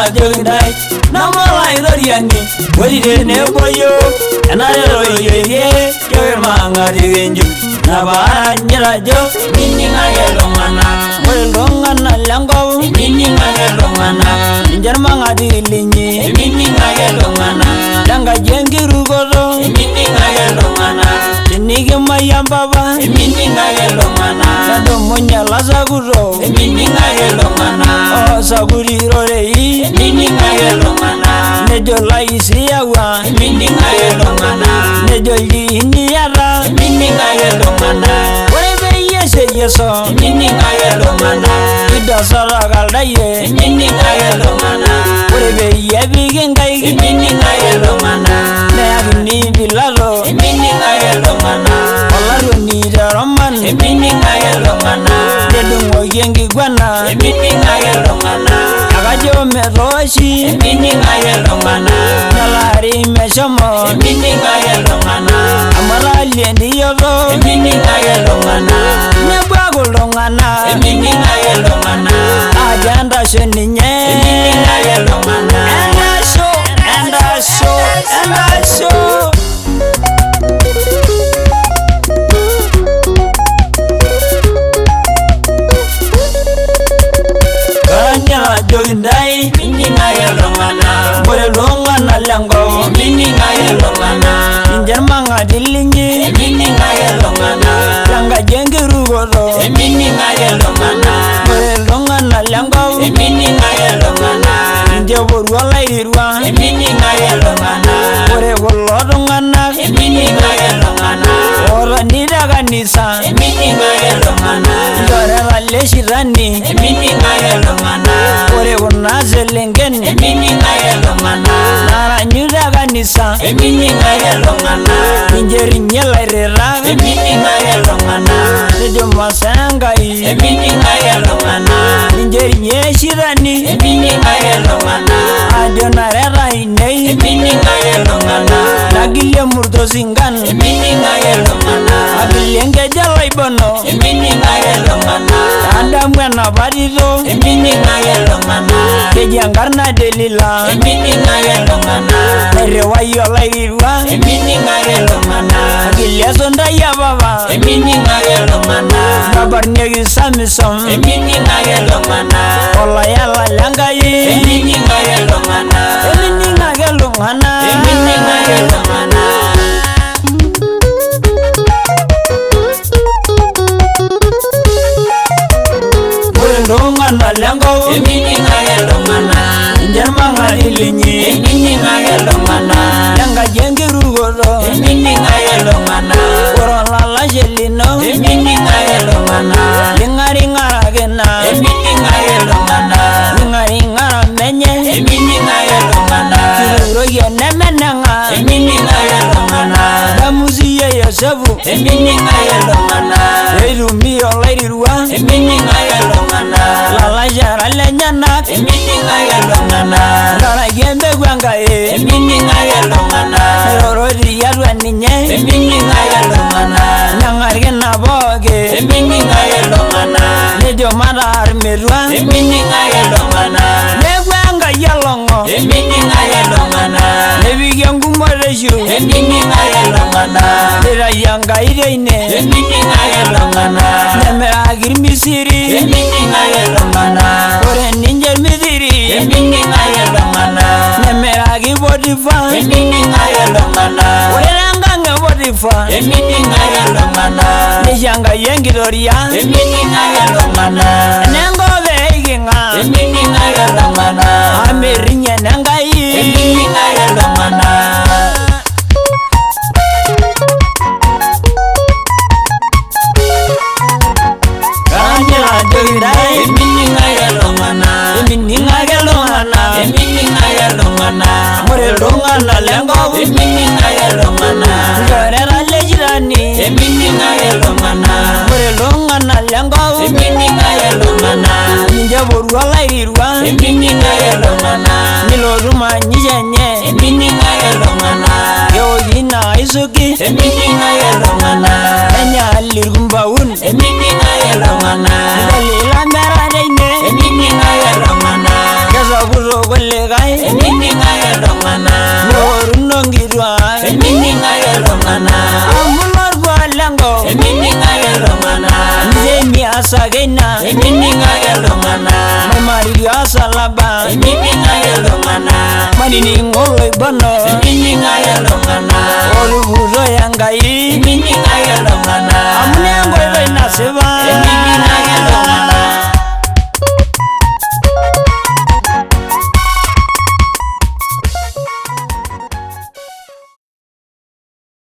ajoki intae namolaitoriani ori tenebo yiok enaretoyiorie kewemang'ati kinju napaaranyita ajo mining ake iltung'anak ore iltung'anak lenkop mining ake iltung'anak ninche irmang'ati linyi mining ake iltung'anak lenkaji enkirukoto mining ake iltung'anak tenikimayian papa mining ake iltung'anak nedumunye olasakuto mining ake iltung'anak osakuti irorei mining ake iltung'anak nejo laisiyiawua mining ake iltung'anak nejo ilkiiniata mining ake iltung'anak ore peyie eseyieso mining ake iltung'anak idosotaka ildayie mining ake iltung'anak ore peyie epiki inkaik mining ake iltung'anak neyakini Pilato mining ake iltung'anak olarruoni te Roman mining ake iltung'anak nedung'oki enkiguana mining ake iltung'anak akajo metooshi mining ake iltung'anak nelaari meshomo mining ake iltung'anak amu etaalie entioto mining ake iltung'anak nebuaku iltung'anak mining ake iltung'anak ajo entasho ninye mining ake iltung'anak entasho entasho entasho. Karanyita ajoki intae mining ake iltung'anak ore iltung'anak lenkop mining ake iltung'anak ninche irmang'ati linyi mining ake iltung'anak lenkaji enkirukoto mining ake iltung'anak ore iltung'anak lenkop mining ake iltung'anak ninche eporua olairirua mining ake iltung'anak ore kulo tung'anak mining ake iltung'anak ootoni te kanisa mining ake iltung'anak ilchoreta le shitani mining ake iltung'anak ore kuna selenken mining ake iltung'anak naranyu te kanisa mining ake iltung'anak ninche rinyi ilairritak mining ake iltung'anak nejo masaa Enkai mining ake iltung'anak ninche rinyi shitani mining ake iltung'anak ajo nareta ainei mining ake iltung'anak nagilie murto sinkan mining ake iltung'anak agilie enkeju olaibono mining ake iltung'anak adamu enapa tito mining ake iltung'anak keji enkarna Delila mining ake iltung'anak nairriwayie olairirua mining ake iltung'anak agilie esuntai epapa mining ake iltung'anak nabarnieki Samison mining ake iltung'anak olayala lenkai mining ake iltung'anak mining ake iltung'anak mining ake iltung'anak. Ore iltung'anak lenkop mining ake iltung'anak ninche irmang'ati linyi mining ake iltung'anak lenkaji enkirukoto mining ake iltung'anak ore olalashe lino mining ake iltung'anak ling'aring'araki naa mining ake iltung'anak ling'aring'ara menye mining ake iltung'anak kituuroki enemeneng'a mining ake iltung'anak damu siyie Yosefu mining ake iltung'anak eitumia olairirua mining ake iltung'anak lalashara lenyenak mining ake iltung'anak nkaraki empeku Enkai mining ake iltung'anak nairoro tiatua ninye mining ake iltung'anak neng'ar kina pooki mining ake iltung'anak nejo mataar metua mining ake iltung'anak neeku Enkai elong'o mining ake iltung'anak nepiki engumoto mining ake iltung'anak neitayu Enkai teine mining ake iltung'anak nemiraki Irmisiri mining ake iltung'anak ore ninche Irmisiri mining ake iltung'anak nemiraki Potifa mining ake iltung'anak ore tenkang e Potifa mining ake iltung'anak neisho Enkai enkitoria mining ake iltung'anak enenkop eiking'a mining ake iltung'anak amirinye Enkai mining ake iltung'anak. Karanyita ajoki intae mining ake iltung'anak mining ake iltung'anak mining ake iltung'anak ore iltung'anak lenkop mining ake iltung'anak ilchoreta le shitani mining ake iltung'anak ore iltung'anak lenkop mining ake iltung'anak ninche eporua olairirua mining ake iltung'anak nilotu manyisho enye mining ake iltung'anak keoki ina aisuki mining ake iltung'anak nenyaal irkumpaun mining ake iltung'anak nidol ilamera teine mining ake iltung'anak. Etakuto kulikae, Enining ake iltung'anak. Meoruno nkituak, Enining ake iltung'anak. Amu lorkuak lenkop, Enining ake iltung'anak. Nche mias ake ina, Enining ake iltung'anak. Maimariri osalaba, Enining ake iltung'anak. Mainining oloibono, Enining ake iltung'anak. Otuputo Enkai. Enining